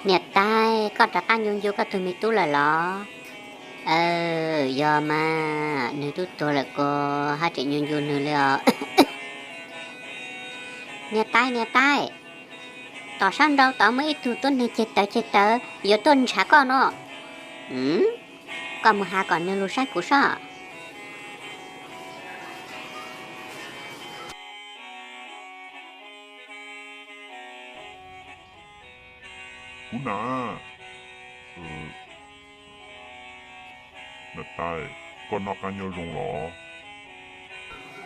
Niam tais, koj rov qab ncu ncu koj tus me tub lawm los? Yog mas, nws twb tuag lawm koj haj tseem ncu ncu nws li os. Niam tais, niam tais, tom sab nraud tod muaj ib tug tuab neeg ceg tawv ceg tawv yuav tuaj ntshav koj no. Koj mus has kom nws lug saib kuv sob. Kuv na, niam tais, koj noj qab nyob zoo los?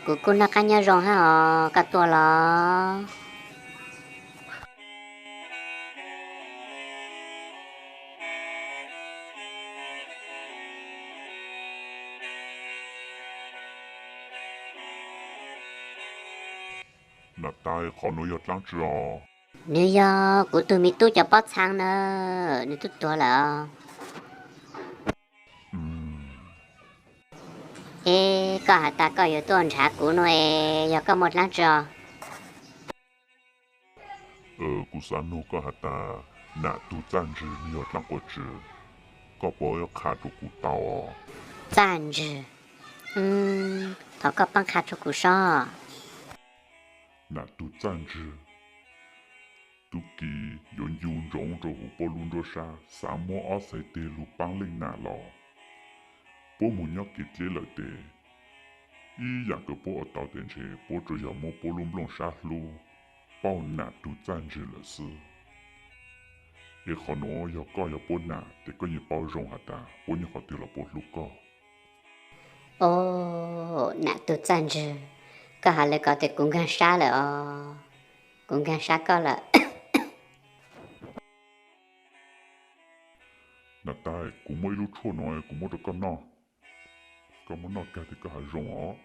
Kuv kuj noj qab nyob zoo hab os, koj tuaj los? Niam tais, qhov nuav yog dlaab tsi os? Nws yog kuv tug me tub cov pob txhaa na, nws twb tuag lawm os. Es koj has tas koj yuav tuaj nrhav kuv no es yog koj muaj dlaab tsi os? Kuv xav nug koj has tas nam tug txaj ntswg nwg yog dlaab quas tsi, koj puas qha rua kuv tau os? Txaj ntswg? Thov koj paab qha rua kuv sob. Nam tug txaj ntswg, tub ki yuav ncu ntsoov rua huv puab lub nruab sab, xav muab ob txhais teg lug paab leej nam los. Puab moog nyob kev dleb lawm tes, ib yaam kws puab ua tau tes ntshe puab tsuas yog muab puab lub nplooj sab hlub pauj nam tug txaj ntswg lawm xwb. Es qhov nuav yog koj yog puab nam tes koj yeej paub zoo has tas puab nyob qhov twg los puab hlub koj. Nam tug txaj ntswg, koj has le ko tes kuv nkaag sab lawm os, kuv nkaag sab koj lawm. Nam tais, kuv muaj ib lub tshuaj nuav kuv muab rua koj noj, koj muab noj kag tes koj has zoo os.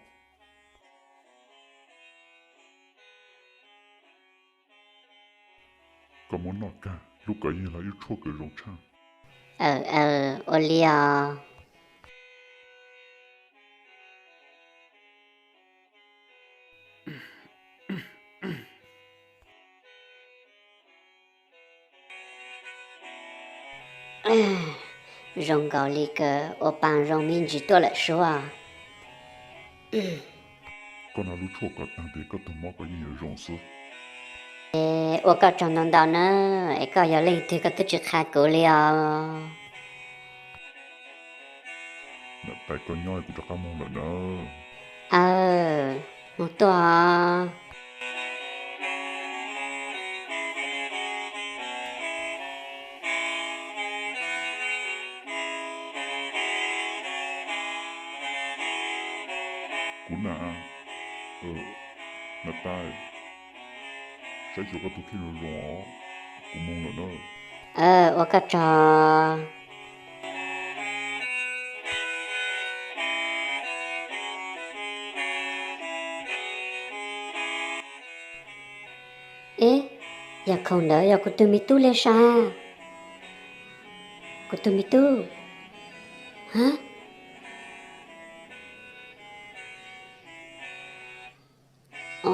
Koj muab noj kag, lub ko yeej yog ib lub tshuaj kws zoo tshaaj. Ua li os. Zoo nkaus li kws ua paas zoo me ntsis tuaj lawm suav. Koj noj lub tshuaj ko taag tes koj tug mob koj yeej yuav zoo xwb. Ua koj tsaug ntau ntau na, es koj yog leej twg koj twb tsis qha kuv li os. Nam tais, koj nyob, kuv rov qab moog lawm na. Aw, moog tuaj. Kuv nam, nam tais, saib xyuas koj tug kheej zoo zoo os, kuv moog lawm na. Ua koj tsaug. Ib, yog khoom ntawd yog kuv tug me tub le sas. Kuv tug me tub. Hab, o,